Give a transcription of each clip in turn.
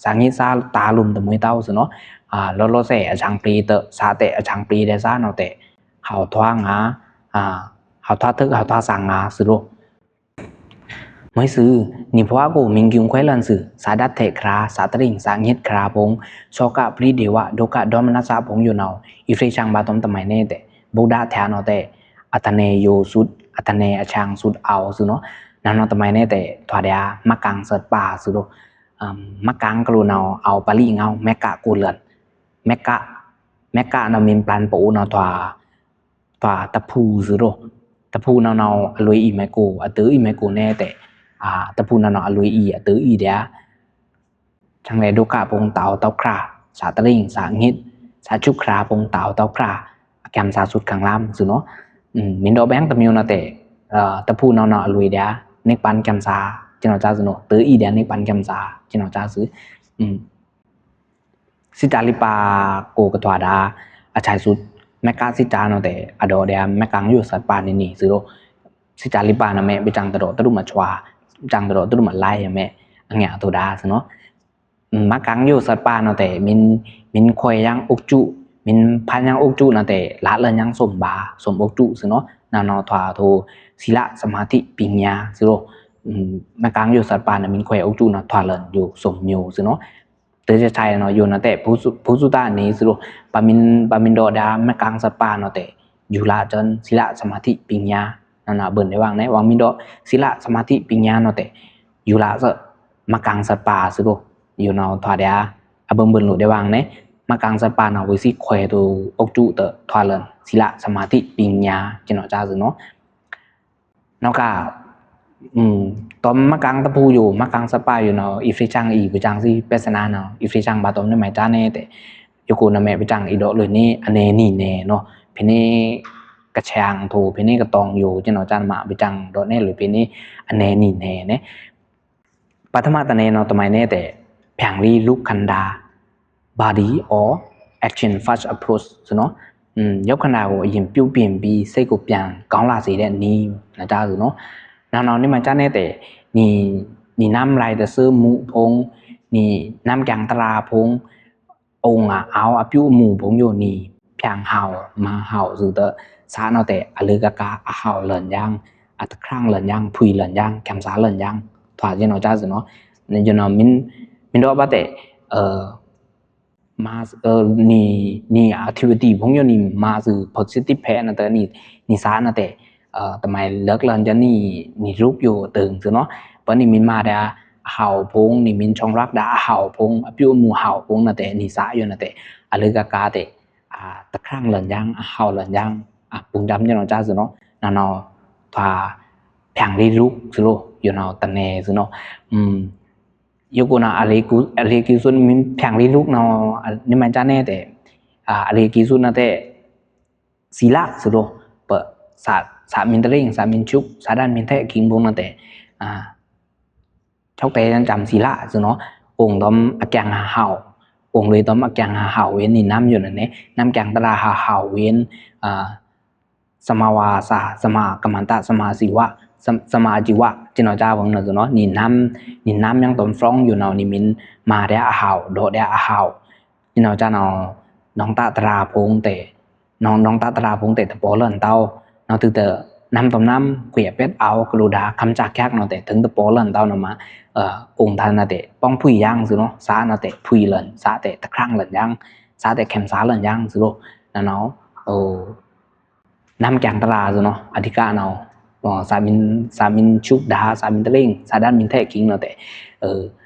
စၢင်ႁိတ် သႃ တႃလုမ် တမူႇ တဝ်ႇ သိုဝ်ႈၼေႃႈ ဢႃႇ လေႃးလေႃးသႄႇ ဢၶျၢင်ႇပလီး တိူဝ်ႉ သႃ တႄႇ ဢၶျၢင်ႇပလီး တႄႉ သႃ ၼေႃႈ တႄႉ ႁဝ်းထွႆငႃး ဢႃႇ ႁဝ်းထွႆထိုၵ်း ႁဝ်းထွႆသၢင်ႇငႃး သိုဝ်ႈၼေႃႈ မႂ်ႇသိုဝ်ႈ ၼီႈၽဝႃႉၵူဝ် မိင်ႈၵိုင်ႈ ၶႂၢႆးလၢၼ်ႇသိုဝ်ႈ သႃ တတ်းထႄႇၶရႃႇ သႃ တရိင်ႇ သႃ ႁိတ်ႉ ၶရႃႇၽူင်း သေႃးၵ ပရိတေႇဝ တူဝ်းၵ တေႃးမၼတ်ႉသ ၽူင်း ယူႇၼေႃႈ ဢီႇၾရေႇသျၢင်ႇ ပႃႇတွမ် တမႆႇၼႄႇ တႄႉ ပုတ်ႉထ ထႅင်ႈ ၼေႃႈ တႄႉ ဢတ်ႉတၼေႇ ယူႇသုတ်ႉ ဢတ်ႉတၼေႇ ဢၶျၢင်ႇသုတ်ႉ ဢဝ် သိုဝ်ႈၼေႃႈ ၼၼ်ႉၼေႃႈ တမႆႇၼႄႇ တႄႉ ထွႆတႄႉ မၵ်ႉၵင်ႇ သတ်ႉပႃႇ သိုဝ်ႈၼေႃႈ ဢိုမ်ႇ မၵ်ႉၵင်ႇ ၵေႃႈလူဝ်ႇၼေႃႈ ဢဝ်ပႃႇလိ ငဝ်ႈ မၵ်ႉၵ ၵူဝ်လိူၼ် မၵ်ႉၵ မၵ်ႉၵ ၼေႃႈ မိၼ်ပလၢၼ်ႇပူဝ်ႇၼေႃႈ ထွႆ ထွႆတၽူႇ သိုဝ်ႈၼေႃႈ တၽူႇၼေႃႈ ၼေႃႈ ဢလူၺ်ႇဢီႇ မႆႇၵူဝ်ႇ ဢတိူဝ်ႇဢီႇ မႆႇၵူဝ်ႇ ၼႄႇ တႄႉ ဢႃႇ တၽူႇၼေႃႈ ၼေႃႈ ဢလူၺ်ႇဢီႇ ဢတိူဝ်ႇဢီႇ တႄႉ ၸင်ႇလႄႈ တူဝ်းၵ ၽူင်း တဝ်ႇ တဝ်ႇၶရႃႇ သႃ တရိင်ႇ သႃ ႁိတ်ႉ သႃ ၶျုၵ်ႉၶရႃႇ ၽူင်း တဝ်ႇ တဝ်ႇၶရႃႇ ၵျၢမ်ႇသႃ သုတ်ႇၶၢင်ႈလၢမ်း သိုဝ်ႈၼေႃႈ ဢိုမ်ႇ မိၼ်တေႃႇပႅင်း တမဵဝ်း ၼေႃႈ တႄႉ ဢိူဝ်ႇ တၽူႇၼေႃႈ ၼေႃႈ ဢလူၺ်ႇ တႄႉ ၼိပ်ႉပၢၼ်ႇ ၵျၢမ်ႇသႃ ၸိၼ်ႇၼေႃႇ ၸႃႇ သိုဝ်ႈၼေႃႈ တိူဝ်းဢီႇ တႄႉ ၼိပ်ႉပၢၼ်ႇ ၵျၢမ်ႇသႃ ၸိၼ်ႇၼေႃႇ ၸႃႇ သိုဝ်ႈ ဢိုမ်ႇ သိတ်ႉတႃႇလိပ်ႉပႃႇ ၵေႃႈ ၵႂႃႇထွႆတႄႉ ဢၶျႆႇသုတ်ႉ မၵ်ႉၵ သိတ်ႉတႃႇ ၼေႃႈ တႄႉ ဢတေႃႇတႄႉ မၵ်ႉၵင်ႇ ယူႇသတ်ႉပႃႇ ၼႆႉၼႆႉ သိုဝ်ႈၼေႃႈ သိတ်ႉတႃႇလိပ်ႉပႃႇ ၼႃႇ မႄႈ ပႆၸၢင်ႈတရေႃး တရုမ်ႇမၶျႃႇ ပႆၸၢင်ႈတရေႃး တရုမ်ႇမလၢႆး မႄႈ ဢၼ်ၼႆႉ ဢတေႃႇတႄႉ သိုဝ်ႈၼေႃႈ ဢိုမ်ႇ မၵ်ႉၵင်ႇ ယူႇသတ်ႉပႃႇ ၼေႃႈ တႄႉ မိၼ် မိၼ်ၶႂႄႇယၢင်ႈဢုၵ်ႉၸု မိၼ်ၽၼ်းယၢင်ႈဢုၵ်ႉၸု ၼေႃႈ တႄႉ လႃႈလိူၼ်ယၢင်ႈသူမ်ႈပႃႇ သူမ်ႈဢုၵ်ႉၸု သိုဝ်ႈၼေႃႈ ၼၼ်ႉၼေႃႈ ထွႆထူဝ်း သီႇလ သမႃႇထိ ပိၺ်ႇၺႃႇ သိုဝ်ႈၼေႃႈ ဢိုမ်ႇ မၵ်ႉၵင်ႇ ယူႇသတ်ႉပႃႇ ၼႃႇ မိၼ်ၶႂႄႇဢုၵ်ႉၸု ၼေႃႈ ထွႆလိူၼ်ယူႇ သူမ်ႈယူႇ သိုဝ်ႈၼေႃႈ တိူဝ်ႉၸႂ်ၼေႃႈ ယူႇၼႃႇ တႄႉ ၽူႈသု ၽူႈသုတႃႇၼႆႉ သိုဝ်ႈၼေႃႈ ပႃႇမိၼ် ပႃႇမိၼ်တေႃႇတႄႉ မၵ်ႉၵင်ႇ သတ်ႉပႃႇ ၼေႃႈ တႄႉ ယူႇလႃႈၸိူဝ်း သီႇလ သမႃႇထိ ပိၺ်ႇၺႃႇ ၼၼ်ႉၼႃႇ ပိူၼ်ႈလႆႈဝႃႈၼႆ ဝၢင်းမိၼ်တေႃႇ သီႇလ သမႃႇထိ ပိၺ်ႇၺႃႇ ၼေႃႈ တႄႉ ယူႇလႃႈၸိူဝ်း မၵ်ႉၵင်ႇ သတ်ႉပႃႇ သိုဝ်ႈၼေႃႈ ယူႇၼေႃႈ ထွႆတႄႉ ဢႃႇ ပိူၼ်ႈ ပိူၼ်ႈလူဝ်ႇလႆႈဝႃႈၼႆ မၵ်ႉၵင်ႇ သတ်ႉပႃႇ ၼေႃႈ ဝႆႉသီႇၶႂႄႇထူဝ်း ဢုၵ်ႉၸု တႄႉ ထွႆလိူၼ် သီႇလ သမႃႇထိ ပိၺ်ႇၺႃႇ ၸိၼ်ႇၼေႃႈ ၸႃႇ သိုဝ်ႈၼေႃႈ ၼေႃႈၶႃႈ ဢိုမ်ႇ တွၼ်ႈမၵ်ႉၵင်ႇ တၽူႇယူႇ မၵ်ႉၵင်ႇ သတ်ႉပႃႇ ယူႇၼေႃႈ ဢီႇၾရေႇၸၢင်ႇ ဢီႇၾရေႇၸၢင်ႇ သီႇ ပႅတ်ႉသၼႃႇၼေႃႈ ဢီႇၾရေႇၸၢင်ႇ ပႃႇတွမ် ၼႆႉ မႆႈၸႃႉၼႄႇ တႄႉ ယူႇၵူႈၼႃႈ မႄႈပႆၸၢင်ႈ ဢီႇတေႃႇလိူဝ်ၼႆႉ ဢၼ်ၼႆႉၼႆႉၼႄႇၼေႃႈ ၽႅၼ်ႇၼႆႉ ၵႃႈသႅင်ႇထူဝ်း ၽႅၼ်ႇၼႆႉ ၵႃႈတွင်ႇယူႇ ၸိၼ်ႇၼေႃႈ ၸႃႇ မႃး ပႆၸၢင်ႈ တေႃႇၼႄႇ လိူဝ်ၽႅၼ်ႇၼႆႉ ဢၼ်ၼႆႉၼႆႉၼႄႇၼႄႇ ပထမတၼႄႇၼေႃႈ တမႆႇၼႄႇတႄႉ ၽႅင်ႇလီႇ လုၵ်ႈၶၼ်ႇထႃႇ body or action first approach သိုဝ်ႈၼေႃႈ ဢိုမ်ႇ ယုပ်ႈၶၼ်ႇထႃႇၵေႃႈ ယဵၼ်ႇပိဝ်ႉပိၼ်ႇပီႇ သႄႉၵူႈပဵင်း ၵွင်ႇလႃႇသီႇလႄႈၼီႈ ၼႃႇၸႃႇ သိုဝ်ႈၼေႃႈ ၼၼ်ႉၼေႃႈ ၼႆႉမႃးၸႃႇၼႄႇတႄႉ ၼီႈ ၼီႈၼမ်ႉလႆတႃႇသိူဝ်းမူႇၽူင်း ၼီႈၼမ်ႉၵျၢင်ႉတြႃးၽူင်း ဢူင်ႇဢႃႇ ဢဝ်ဢႃႇ ပိဝ်ႉမူႇၽူင်းယူႇၼီႈ ၽႅင်ႇႁဝ်ႇ မႃးႁဝ်ႇ သိုဝ်ႈတႄႉ သႃႇၼေႃႈတႄႉ ဢလိူဝ်ႇၵႃႈၵႃႈ ဢႁဝ်ႇလိူၼ်ယၢင်ႈ ဢတၶရၢင်ႇလိူၼ်ယၢင်ႈ ၽုၺ်ႇလိူၼ်ယၢင်ႈ ၶႅမ်ႇသႃႇလိူၼ်ယၢင်ႈ ထွႆၸိၼ်ႇၼေႃႈ ၸႃႇ သိုဝ်ႈၼေႃႈ ၼႆႉယူႇၼေႃႈ မိၼ် မိၼ်တေႃႇပႃႇတႄႉ ဢိူဝ်ႇ မႃး ဢိူဝ်ႇ ၼီႈ ၼီႈ ဢႃႇ ထိဝ်ႇဝီႇတီႇ ၽူင်းယူႇၼီႈ မႃးသိုဝ်ႈ ၽူဝ်ႇသီႇထိပ်ႉ ၽႄႈၼႃႇတႄႉ ၼီႈ ၼီႈသႃႇၼႃႇတႄႉ ဢိူဝ်ႇ တမႆႇလိူၵ်ႈလၢၼ်ႇၸႃႇၼီႈ ၼီႈလုၵ်ႈယူႇတိူင်း သိုဝ်ႈၼေႃႈ ပႃႇၼီႈ မိၼ်မႃးတႄႉ ဢႁဝ်ႇၽူင်း ၼီႈမိၼ်ၶျွင်ႈရၵ်ႉတႄႉ ဢႁဝ်ႇၽူင်း ဢပိဝ်ႉမူႇႁဝ်ႇၽူင်းၼႃႇတႄႉ ၼီႈသႃႇယူႇၼႃႇတႄႉ ဢလိူဝ်ႇၵႃႈၵႃႈတႄႉ ဢႃႇ တၶရၢင်ႇလိူၼ်ယၢင်ႈ ဢႁဝ်ႇလိူၼ်ယၢင်ႈ ဢႃႇ ပုင်ႇၸမ်ႇ ၸိၼ်ႇၼေႃႈ ၸႃႇ သိုဝ်ႈၼေႃႈ ၼၼ်ႉၼေႃႈ ထွႆ ၽႅင်ႇလီႇလုၵ်ႈ သိုဝ်ႈၼေႃႈ ယူႇၼေႃႈ တၼႄႇ သိုဝ်ႈၼေႃႈ ဢိုမ်ႇ ယူႇၵူႈၼႃႈ ဢလိၵ်ႈၵူႈ ဢလိၵ်ႈၵူႈသုၼ်ႇ မိၼ်ၽႅင်ႇလီႇလုၵ်ႈၼေႃႈ ဢႃႇ ၼႆႉမႃးၸႃႇၼႄႇတႄႉ ဢႃႇ ဢလိၵ်ႈၵူႈသုၼ်ႇၼႃႇတႄႉ သီႇလ သိုဝ်ႈၼေႃႈ ပႃႇ သႃႇ သႃႇမိၼ်တရိင်ႇ သႃႇမိၼ်ၶျုၵ်ႉ သႃႇတၢၼ်ႇမိၼ်ထႄႇ ၶိင်းပုင်ႇၼႃႇတႄႉ ဢႃႇ ၶျွၵ်ႉတႄႉ ၸမ်သီႇလ သိုဝ်ႈၼေႃႈ ဢူင်ႇတွမ်ဢၵျၢင်ႉႁႃႈႁဝ်ႇ ဢူင်ႇလူၺ်ႈတွမ်ဢၵျၢင်ႉႁႃႈႁဝ်ႇ ဝဵၼ်းၼီႈၼမ်ႉယူႇၼၼ်ႉၼႄႇ ၼမ်ႉၵျၢင်ႉတြႃးႁႃႈႁဝ်ႇ ဝဵၼ်း ဢႃႇ သမ်ႇမႃႇဝႃႇၸႃႇ သမ်ႇမႃႇၵမ်ႇမၼ်ႇတ သမ်ႇမႃႇဢႃႇၸီႇဝ သမ်ႇ သမ်ႇမႃႇဢႃႇၸီႇဝ ၸိၼ်ႇၼေႃႈ ၸႃႇ ဝၢင်းၼႃႇ သိုဝ်ႈၼေႃႈ ၼီႈၼမ်ႉ ၼီႈၼမ်ႉယင်းတွမ်ၽရွင်းယူႇၼေႃႈ ၼီႈမိၼ်မႃးတႄႉဢႁဝ်ႇ တေႃႇတႄႉဢႁဝ်ႇ ၸိၼ်ႇၼေႃႈ ၸႃႇၼေႃႈ ၼွင်ႉတႃႉတြႃးၽူင်းတႄႉ ၼွင်ႉ ၼွင်ႉတႃႉတြႃးၽူင်းတႄႉ တပေႃးလိူၼ်တဝ်ႇ ၼေႃႈ တိုဝ်ႉတႄႉ ນຳຕົມນ້ຳ ເກວຍເປັດເອົາ ກະລູດາ ຄຳຈາກຍັກເນາະແຕ່ ເຖິງຕະປໍເລີນເຕົ້ານຳມາ ເອີ ອົງທ່ານນະແຕ່ ປ່ອງຜຸຍຢ່າງຊື່ເນາະ ສານະແຕ່ ຜຸຍເລີນ ສາແຕ່ ຕະຄາງເລີນຢ່າງ ສາແຕ່ ແຄມສາເລີນຢ່າງ ສະໂລນານາວ ເອີ ນຳກຽງຕະລາ ສະເນາະ ອາທິການາວ ສາມິນ ສາມິນຊຸກດາ ສາມິນຕະເລງ ສາດັນມິນແທກິງ ນະແຕ່ ເອີ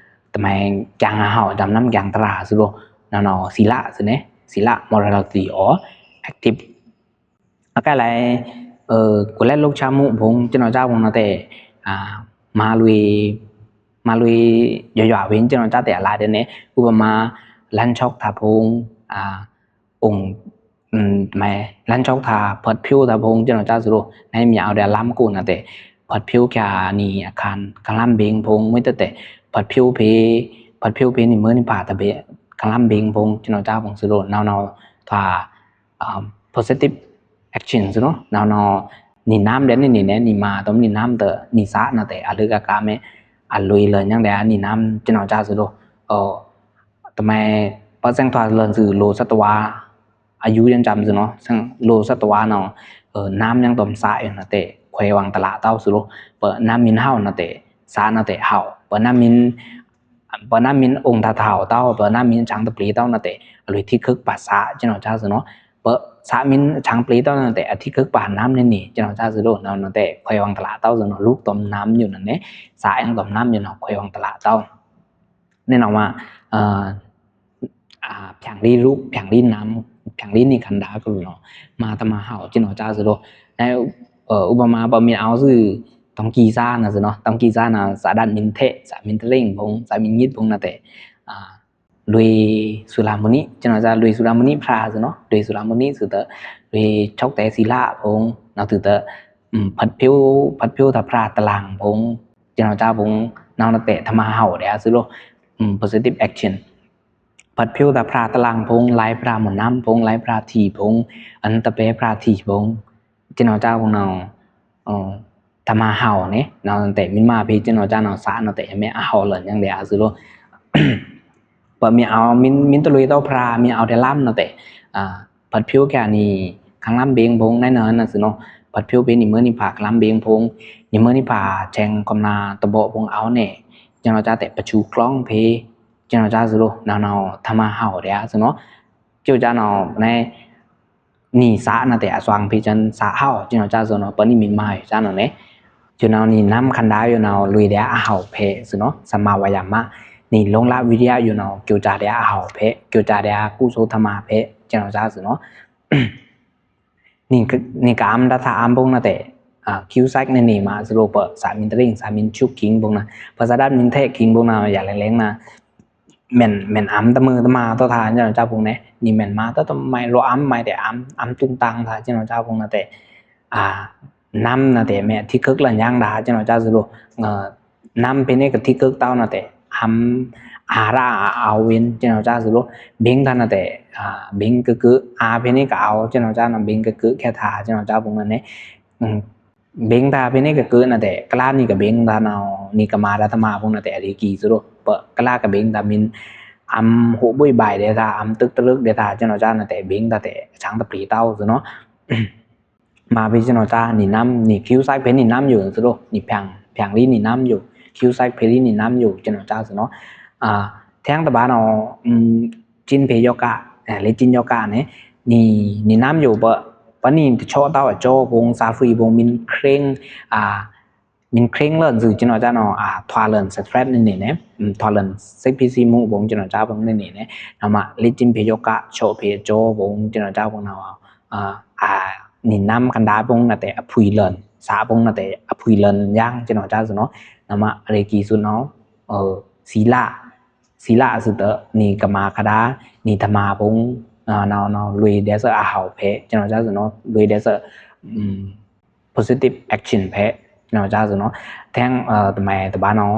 ຕະແມງກຽງຫາເຫົາ ດຳນຳກຽງຕະລາ ສະໂລນານາວ ສີລະ ສະເນ ສີລະ ມໍຣາລິຕີ້ ອໍ ແອັກທິບ ອາກາໄລ ເອີ ກຸແລນ ລູກຊາມຸ ພົງ ເຈົ້ານອຈາ ພົງ ນະແຕ່ ອ່າ ມາລຸຍ ມາລຸຍ ຢອຍວາເວັນ ເຈົ້ານອຈາ ແຕ່ອາລາເດເນ ອຸປະມາ ລັນຊອກ ທາ ພົງ ອ່າ ອົງ ອືມ ແມ ລັນຊອກ ທາ ເພີດ ພິວ ທາ ພົງ ເຈົ້ານອຈາ ສະໂລ ໃນມີອາວເດລຳກູນ ນະແຕ່ ເພີດ ພິວ ຄຽນີ ອາຄານ ຄັງລຳເບັງ ພົງ ມີແຕ່ ເພີດ ພິວ ເພ ເພີດ ພິວ ເພ ນິເມີ ນິພາ ທາເບ ຄັງລຳເບັງ ພົງ ເຈົ້ານອຈາ ພົງ ສະໂລ ນາວນາວ ທາ ອ່າ ໂພຊິຕິບແອັກຊັນ ສະເນາະ ນາວນາວ ນິນາມແດນນີ້ແນ ນິມາ ຕົມນິນາມເຕີ ນິສານະແຕ່ ອາລຶກອາກາເມ ອາລຸຍເລີນຍັງແດ ນິນາມ ເຈົ້ານອຈາ ສະໂລ ເອີ ຕະແມ ປະແສງທວາເລີນຊື່ ໂລສັດຕະວາ ອາຍຸຍັງຈຳ ສະເນາະ ເຊິ່ງໂລສັດຕະວາເນາະ ເອີ ນາມຍັງຕົມສາຢູ່ນະແຕ່ ແຂວງວັງຕະລາເຕົ້າ ສະໂລ ເປີນາມິນເຫົານະແຕ່ ສານະແຕ່ ເຫົາ ເປີນາມິນ ເປີນາມິນອົງທາທາວເຕົ້າ ເປີນາມິນຈາງຕະປຣີເຕົ້ານະແຕ່ ອາລຸຍທິກຄຶກປາສາ ເຈົ້ານອຈາ ສະເນາະ ເປີສາມິນຈາງປຣີເຕົ້ານະແຕ່ ອາທິກຄຶກປານາມເນນີ ເຈົ້ານອຈາ ສະໂລ ນາວນະແຕ່ ແຂວງວັງຕະລາເຕົ້າ ສະເນາະ ລູກຕົມນາມຢູ່ນັ້ນເນ ສາຍັງຕົມນາມຢູ່ເນາະ ແຂວງວັງຕະລາເຕົ້າ ແນ່ນອນວ່າ ເອີ ອ່າ ພຽງລີລູກ ພຽງລີນາມ ພຽງລີນີຄັນດາກະລຸເນາະ ມາຕະມາເຫົາ ເຈົ້ານອຈາ ສະໂລ ໃນ ເອີ ອຸປະມາ ປະມິນເອົາຊື່ ຕ້ອງກີຊານະ ສະເນາະ ຕ້ອງກີຊານະ ສາດັນມິນເທ ສາມິນຕະເລງ ພົງ ສາມິນຍິດ ພົງ ນະແຕ່ ອ່າ ລຸຍສຸລາມຸນີ ເຈົ້ານອຈາ ລຸຍສຸລາມຸນີພຣາ ສະເນາະ ລຸຍສຸລາມຸນີ ສະເຕີ ລຸຍຊອກແຕ ສີລາ ພົງ ນາວຖືເຕີ ອືມ ເພີດ ພິວ ເພີດ ພິວ ທາພຣາ ຕະລາງ ພົງ ເຈົ້ານອຈາ ພົງ ນາວນະແຕ່ ທາມາເຫົາເດ ສະໂລ ອືມ ໂພຊິຕິບແອັກຊັນ ເພີດ ພິວ ທາພຣາ ຕະລາງ ພົງ ລາຍພຣາ ໝໍນຳ ພົງ ລາຍພຣາ ທີ ພົງ ອັນຕະເປ ພຣາ ທີ ພົງ ເຈົ້ານອຈາ ພົງ ນາວ ເອີ ທາມາເຫົາເນ ນາວແຕ່ ມິນມາ ເພ ເຈົ້ານອຈາ ນາວ ສານະແຕ່ ແມ່ ອາເຫົາເລີນຍັງແດ ອາ ສະໂລ ປະມິນເອົາ ມິນ ມິນຕະລຸຍເຕົ້າພຣາ ມິນເອົາແຕ່ລຳນະແຕ່ ອ່າ ເພີດ ພິວ ຄຽນີ ຄັງລຳເບັງ ພົງ ໃນເນີນນະ ສະເນາະ ເພີດ ພິວ ເພ ນິເມີ ນິພາ ຄັງລຳເບັງ ພົງ ນິເມີ ນິພາ ແຈງຄວາມນາ ຕະເບາະ ພົງ ເອົາແນ່ ເຈົ້ານອຈາ ແຕ່ ປະຊູ ກລອງ ເພ ເຈົ້ານອຈາ ສະໂລ ນາວນາວ ທາມາເຫົາເດ ສະເນາະ ເຈົ້ານອຈາ ນາວ ໃນ ນີສານະແຕ່ ອາສວັງ ເພ ຈັນ ສາເຫົາ ເຈົ້ານອຈາ ສະໂນ ປະນິມິນມາ ເຈົ້ານອເນ ເຈົ້ານາວ ນີນຳຄັນດາ ເຈົ້ານາວ ລຸຍແດ ອາເຫົາ ເພ ສະເນາະ ສະມາວາຍາມະ ນີລົງລະວິທະຍາ ເຈົ້ານາວ ກິວຈາແດ ອາເຫົາ ເພ ກິວຈາແດ ອາກຸໂສທຳມາ ເພ ເຈົ້ານອຈາ ສະໂນ ນີ ນີກາອຳ ດັດສະອຳ ພົງ ນະແຕ່ ອ່າ ຄິວແຊັກ ເນນີມາ ສະໂລເປີ ສາມິນຕະລິງ ສາມິນຊຸກ ຄິງ ພົງ ນະ ພາສາດັດ ມິນເທ ຄິງ ພົງ ນະ ຢາແລງໆ ນະ ແມ່ນ ແມ່ນອຳຕະມືຕະມາຕໍ່ທ່ານເຈົ້ານະ ເຈົ້າພວກນີ້ ນີ້ແມ່ນມາແຕ່ ແຕ່ໄມ້ໂລອຳ ໄມ້ແຕ່ອຳ ອຳຕຸງຕັງທ່ານເຈົ້ານະ ເຈົ້າພວກນະ ແຕ່ ອ່າ ນຳນະ ແຕ່ແມ່ນທີ່ເກີກລັນຍັງດາ ເຈົ້ານະ ເຈົ້າສະໂລ ເອີ ນຳເພນີ້ກໍທີ່ເກີກເຕົ້ານະ ແຕ່ ອຳ ອາລາ ອາເວັນ ເຈົ້ານະ ເຈົ້າສະໂລ ເບັງທ່ານນະ ແຕ່ ອ່າ ເບັງກະກຶ ອາເພນີ້ກໍເອົາ ເຈົ້ານະ ເຈົ້ານະ ເບັງກະກຶແຄ່ທ່າ ເຈົ້ານະ ເຈົ້າພວກນັ້ນເດ້ ອືມ. ເບັງຕາເພນີ້ກະເກີນນະແຕ່ ກະລານີ້ກະເບັງຕາເນາ ນີ້ກະມາດາຕະມາພວກນະແຕ່ ອາລີກີສະໂລ ເປີ ກະລາກະເບັງຕາມິນ ອຳໂຫບຸຍບາຍເດທາ ອຳຕຶກຕະລຶກເດທາ ເຈົ້ານະ ເຈົ້ານະແຕ່ ເບັງຕາແຕ່ ສາງຕະປຣີເຕົ້າສະເນາະ ມາເພເຈົ້ານະ ເຈົ້ານີ້ນຳ ນີ້ຄິວໄຊເພນີ້ນຳຢູ່ສະໂລ ນີ້ພຽງ ພຽງລີນີ້ນຳຢູ່ ຄິວໄຊເພລີນີ້ນຳຢູ່ ເຈົ້ານະ ເຈົ້າສະເນາະ ອ່າ ແທງຕະບາເນາ ອືມ ຈິນເພໂຍກະ ເລຈິນໂຍກະນີ້ ນີ້ ນີ້ນຳຢູ່ ປະ ປະນີ້ເຊາະເຕົ້າ ໂຈ ວົງ ຊາຟຣີ ວົງ ມິນເຄຣງ ອ່າ ມິນເຄຣງເລີນ ຊື່ເຈົ້ານະ ເຈົ້າເນາະ ອ່າ ທວາເລີນ ສະແຕຣດ ນີ້ແນ່ ອືມ ທວາເລີນ ເຊັກພີຊີ ມຸ ວົງ ເຈົ້ານະ ເຈົ້າເບິ່ງນີ້ແນ່ ນຳມາ ເລຈິນເພໂຍກະ ໂຊເພໂຈ ວົງ ເຈົ້ານະ ເຈົ້າເບິ່ງນະ ອ່າ ອ່າ ນີ້ນຳຄັນດາ ວົງນະແຕ່ ອະພຸຍເລີນ ສາ ວົງນະແຕ່ ອະພຸຍເລີນ ຢ່າງ ເຈົ້ານະ ເຈົ້າສະເນາະ ນຳມາ ເລກີສຸນເນາະ ເອີ ສີລາ ສີລາ ສະເຕີ ນີກະມາຄະດາ ນີທະມາພົງ ເນາະ ເນາະ ລຸຍແດເຊີ ອາເຫົາເພ ເຈົ້ານະ ເຈົ້າສະເນາະ ລຸຍແດເຊີ ອືມ ໂພຊິຕິບແອັກຊັນເພ ເນາະ ເຈົ້າສະເນາະ ແທງ ເອີ ຕະແມຕະບາເນາະ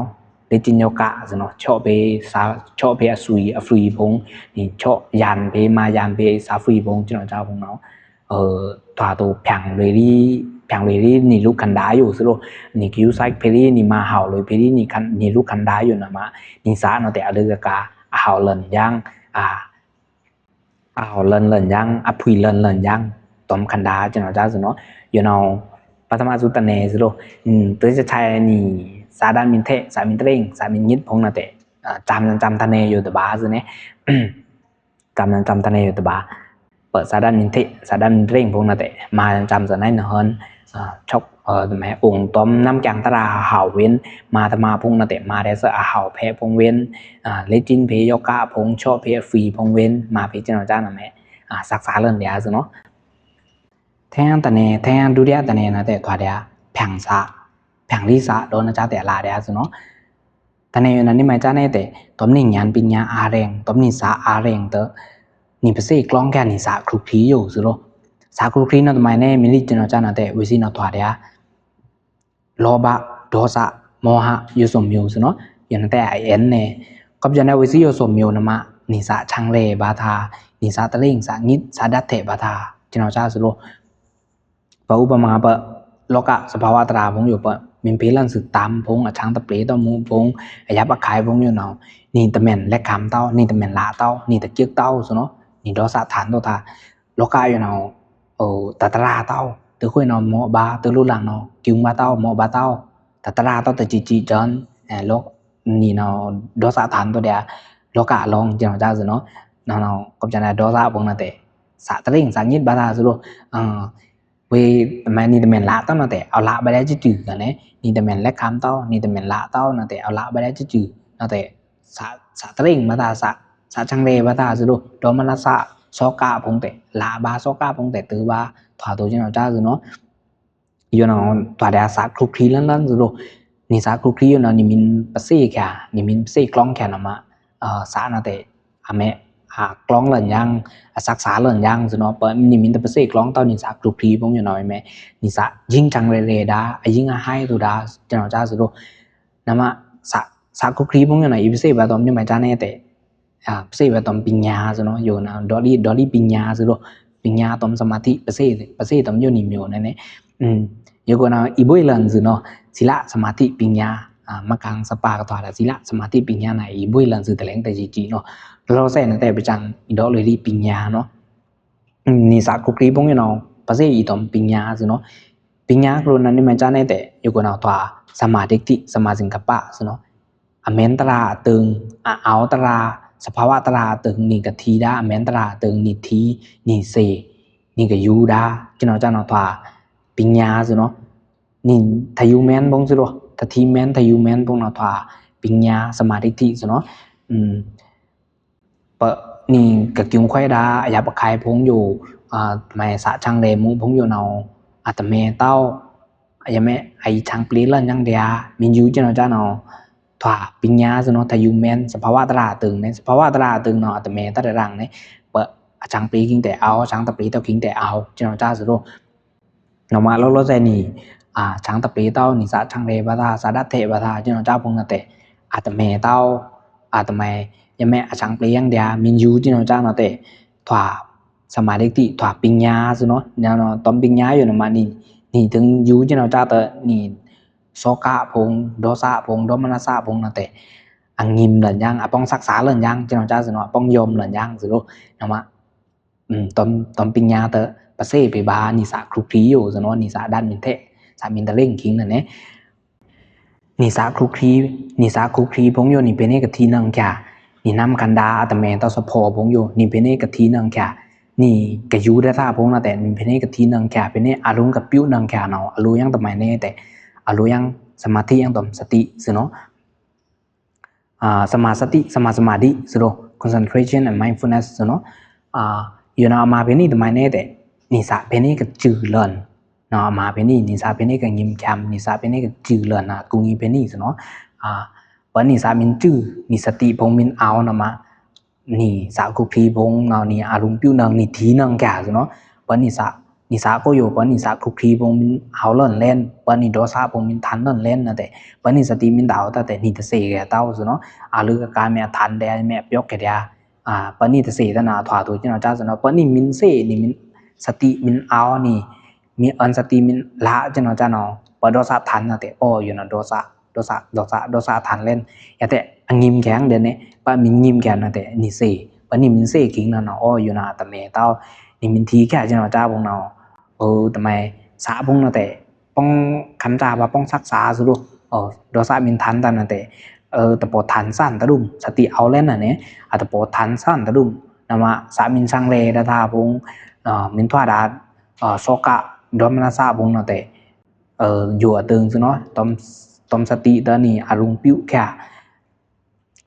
ເລຈິນໂຍກະສະເນາະ ເຊາະເພ ສາ ເຊາະເພອະຊຸຍ ອະຟຣີພົງ ນີເຊາະຢານເພ ມາຢານເພ ສາຟຣີພົງ ເຈົ້ານະ ເຈົ້າພົງເນາະ ເອີ ທວາໂຕພຽງເວລີ ພຽງເວລີ ນີລຸກຄັນດາຢູ່ສະໂລ ນີຄິວໄຊເພລີ ນີມາເຫົາເລີຍເພລີ ນີຄັນ ນີລຸກຄັນດາຢູ່ນຳມາ ນີສາເນາະ ແຕ່ອະເດີກະກາ ອາເຫົາເລີນຢ່າງ ອາ ອາເຫົາເລີນເລີນຢ່າງ ອະພຸຍເລີນເລີນຢ່າງ ຕອມຄັນດາ ເຈົ້ານະ ເຈົ້າສະເນາະ ຢູ່ເນາ ပထမဆုံးတနယ်ဆိုလို့ อืม သူတစ်ထပ်ထိုင်နေ စာတတ်မင်းထက် စာမင်းတရင်း စာမင်းညစ်ဖုန်း နဲ့ တည်း အာ ကျမ်းကျမ်းတနယ်ယူတပါဆိုနေ ကျမ်းကျမ်းတနယ်ယူတပါ ပစာတတ်မင်းထက် စာတတ်မင်းတရင်းဖုန်း နဲ့ တည်း မကျမ်းကျမ်းဆိုနေ နဟန် အာ ချုပ် အာ တမန် အောင် တွမ် နမ်ကျမ်းတရာ ဟဝ်ဝင်း မတမဖုန်း နဲ့ တည်း မရဲစ အဟဝ်ဖဲဖုန်းဝင်း အာ လေ့ကျင့်ဖဲယောဂဖုန်း ချော့ဖဲဖရီဖုန်းဝင်း မဖဲကျွန်တော်ကြားနာမည် အာ စကားလန်တရားဆိုနော် ထဲတနယ် ထဲဒုတိယတနယ် နဲ့ တည်း ထွားတရား ဖြန့်စာ ဖြန့်လီစာ ဒေါ်နကြားတဲ့ လာတရားဆိုနော် တနယ် နဲ့ နေမကြားနေတဲ့ တွမ်နည်း ဉာဏ်ပညာအားဖြင့် တွမ်နည်း စာအားဖြင့် တ နည်း ပစေကျင်းခံ နည်း စာခရုခရီယူဆိုလို့ စာခရုခရီ နဲ့ တမန် နဲ့ မလီကျွန်တော်ကြားနာတဲ့ ဝစီ နဲ့ ထွားတရား လောဘ ဒေါသ မောဟ ယူစုံမျိုးဆိုနော် ယနတဲ့ အ N နဲ့ ကပ်ယနဝစီ ယူစုံမျိုး နမ နည်း စာချောင်လေဘာသာ နည်း စာတရင်း စာညစ် စာဓာတ်ထဲဘာသာ ကျွန်တော်ကြားဆိုလို့ ပဥပမာ ပလောက သဘာဝတရားဖုန်းယူ ပမင်းဖဲလန်စုတမ်းဖုန်း အချောင်တပျေးတမှုဖုန်း အရပ်အခိုင်ဖုန်းယူနော် နည်း တမန် လက်ခံတော့ နည်း တမန် လာတော့ နည်း တကျက်တော့ဆိုနော် နည်း ဒေါသ ထန်တော့တာ လောကယူနော် ဟို တတရာတော့ တခွေနော် မောဘ တလူလန်နော် ကျုံဘတော့ မောဘတော့ တတရာတော့ တကြည်ကြည်ကျန် အဲ လောက နည်းနော် ဒေါသ ထန်တော့တဲ့ လောကအလောင်း ကျွန်တော်ကြားဆိုနော် နော်နော် ကပ်ယနဒေါသဖုန်း နဲ့ တည်း စာတရင်း စာညစ်ဘာသာဆိုလို့ အာ ဝေး တမန် နည်း တမန် လာတော့ နဲ့ တည်း เอาละไปได้จื่อๆ กันเนี่ย နည်း တမန် လက်ခံတော့ နည်း တမန် လာတော့ နဲ့ တည်း เอาละไปได้จื่อๆ နဲ့ တည်း စာ စာတရင်းဘာသာ စာ စာချောင်လေဘာသာဆိုလို့ ဒေါ်မနစ စောကဖုန်း တည်း လာဘာ စောကဖုန်း တည်း တဘာ ထွားတူ ကျွန်တော်ကြားဆိုနော် ယူနော် ထွားတရား စာခရုခရီလန်လန်ဆိုလို့ နည်း စာခရုခရီယူနော် နည်း မင်း ပစေခံ နည်း မင်း ပစေကျင်းခံ နော် မ အာ စာ နဲ့ တည်း အမဲ အာ ကျင်းလန်យ៉ាង အစကားလန်យ៉ាងဆိုနော် ပ နည်း မင်း တ ပစေကျင်းတော့ နည်း စာခရုခရီဖုန်း ယူနော် မဲ နည်း စာ ยิ่งချောင်လေလေဒါ အ ยิ่ง အ ဟိုက်တူဒါ ကျွန်တော်ကြားဆိုလို့ နမ စာ စာခရုခရီဖုန်း ယူနော် အ ပစေဘတွမ် ယူမကြားနေတဲ့ အာ ပစေဘတွမ် ပညာဆိုနော် ယူနော် ဒေါ်လီ ဒေါ်လီ ပညာဆိုလို့ ပညာတွမ် သမာဓိ ပစေ ပစေတွမ် ယူနည်းမျိုး နဲ့ နဲ့ อืม ယူကနော် အ ဘွေလန်ဆိုနော် သီလ သမာဓိ ပညာ အာ မကန်း စပါကထွား သီလ သမာဓိ ပညာ နဲ့ အ ဘွေလန်ဆို တလဲင် တကြည်ကြည်နော် လောလောဆယ် နဲ့ တည်း ပချောင် အ ဒေါ်လီ ပညာနော် နည်း စာခရုခရီဖုန်း ယူနော် ပစေ အ တွမ် ပညာဆိုနော် ပညာကလို့ နဲ့ နေမကြားနေတဲ့ ယူကနော် ထွား သမာဓိ သမာသင်္ကပ္ပဆိုနော် အမင်းတရားအသွင် အ အောင်တရား သဘာဝတရားအသွင် နည်း ကတိဒါ အမင်းတရားအသွင် နည်း ထီ နည်း စေ နည်း ကယူဒါ ကျွန်တော်ကြားနော် ထွား ပညာဆိုနော် နည်း ထယူမင်းဖုန်းဆိုလို့ တထီမင်း ထယူမင်းဖုန်း နဲ့ ထွား ပညာ သမာဓိဆိုနော် อืม ပ နည်း ကကျုံခွဲဒါ အရပ်အခိုင်ဖုန်းယူ အာ တမန် စာချောင်လေမှုဖုန်း ယူနော် အတမဲတော့ အယမဲ အ ချောင်ပျေးလန်យ៉ាងတရား မင်း ယူ ကျွန်တော်ကြားနော် ထွား ပညာဆိုနော် ထယူမင်း သဘာဝတရားအသွင် နဲ့ သဘာဝတရားအသွင် နော် အတမဲတရရန် နဲ့ ပ အချောင်ပျေး ကျင်း တဲ့ အောင် ချောင်တပျေးတော့ ကျင်း တဲ့ အောင် ကျွန်တော်ကြားဆိုလို့ နော် မ လောလောဆယ် နည်း အာ ချောင်တပျေးတော့ နည်း စာချောင်လေဘာသာ စာဓာတ်ထဲဘာသာ ကျွန်တော်ကြားဖုန်း နဲ့ တည်း အတမဲတော့ အတမဲ ယမဲ အချောင်ပျေးយ៉ាងတရား မင်း ယူ ကျွန်တော်ကြားနော် တည်း ထွား သမာဓိ ထွား ပညာဆိုနော် နော် တွမ် ပညာယူနော် မ နည်း နည်း ထိုင် ယူ ကျွန်တော်ကြား တ နည်း စောကဖုန်း ဒေါသဖုန်း ဒေါ်မနစဖုန်း နဲ့ တည်း အငိမ်လန်យ៉ាង အ ပေါင်း စကားလန်យ៉ាង ကျွန်တော်ကြားဆိုနော် အ ပေါင်း ယုံလန်យ៉ាងဆိုလို့ နော် မ อืม တွမ် တွမ် ပညာ တ ပစေ ပဘ နည်း စာခရုခရီယူဆိုနော် နည်း စာတတ်မင်းထက် စာမင်းတရင်း ကျင်း နဲ့ နဲ့ နည်း စာခရုခရီ နည်း စာခရုခရီဖုန်း ယူ နည်း ဖဲန့ၣ် ကတိ နင် ကျ နည်း နမ် ခန္ဓာ အတမဲတော့ သဘော ဖုန်း ယူ နည်း ဖဲန့ၣ် ကတိ နင် ကျ နည်း ကယူဒါသ ဖုန်း နဲ့ တည်း နည်း ဖဲန့ၣ် ကတိ နင် ကျ ဖဲန့ၣ် အရုံး ကပြု နင် ကျ နော် အလိုយ៉ាង တမန် နဲ့ တည်း အလိုយ៉ាង သမာဓိ យ៉ាង တွမ် စတိဆိုနော် အာ သမာသတိ သမာသမာဓိဆိုလို့ concentration and mindfulnessဆိုနော် အာ ယူနော် အမ ဖဲန့ၣ် တမန် နဲ့ တည်း နည်း စာ ဖဲန့ၣ် ကကျူလန် နော် အမ ဖဲန့ၣ် နည်း စာ ဖဲန့ၣ် ကငိမ်ချမ်း နည်း စာ ဖဲန့ၣ် ကကျူလန် နော် ကူငိမ် ဖဲန့ၣ်ဆိုနော် အာ ပ နည်း စာ မင်း ကျူ နည်း စတိဖုန်း မင်း အောင် နော် မ နည်း စာခရုခရီဖုန်း နော် နည်း အရုံး ပြု နင် နည်း ထီ နင် ကျ ဆိုနော် ပ နည်း စာ နည်း စာ ကို ယူ ပ နည်း စာခရုခရီဖုန်း မင်း အောင်လန်လဲၣ် ပ နည်း ဒေါသဖုန်း မင်း ထန်လန်လဲၣ် နဲ့ တည်း ပ နည်း စတိ မင်း တအောင် တ တည်း နည်း တစေ ကျ တော့ ဆိုနော် အလိုကကမဲ ထန် တဲ့ မဲ ပြော ကျ တဲ့ အာ ပ နည်း တစေ တ နော် ထွားတူ ကျွန်တော်ကြားဆိုနော် ပ နည်း မင်း စေ နည်း မင်း စတိ မင်း အောင် နည်း မင်း အ စတိ မင်း လာ ကျွန်တော်ကြားနော် ပ ဒေါသ ထန် နဲ့ တည်း အော် ယူနော် ဒေါသ ဒေါသ ဒေါသ ဒေါသ ထန်လဲၣ် ယတဲ အငိမ် ကျ တဲ့ န့ၣ် ပ မင်း ငိမ် ကျ နဲ့ တည်း နည်း စေ ပ နည်း မင်း စေ ကျ နော် နော် အော် ယူနော် တမဲ တော့ နည်း မင်း ထီ ကျ ကျွန်တော်ကြားဖုန်း နော် အို တမဲ စာဖုန်း နဲ့ တည်း ປ້ອງຄຳຈາວ່າປ້ອງສັກສາສຸໂລ ເອີ ໂດສະມິນທັນຕານະເຕ ເອີ ຕະໂປທັນສັນຕະດຸມ ສະຕິເອົາແລ່ນນະເນ ອາຕະໂປທັນສັນຕະດຸມ ນະມະສະມິນຊັງເລດາທາວົງ ເອີ ມິນທວາດາ ເອີ ໂສກະ ໂດມະນະສະວົງນະເຕ ເອີ ໂຍອະເຕີງສຸເນາະ ຕອມ ຕອມສະຕິຕະນີອາລຸງປິວແຄ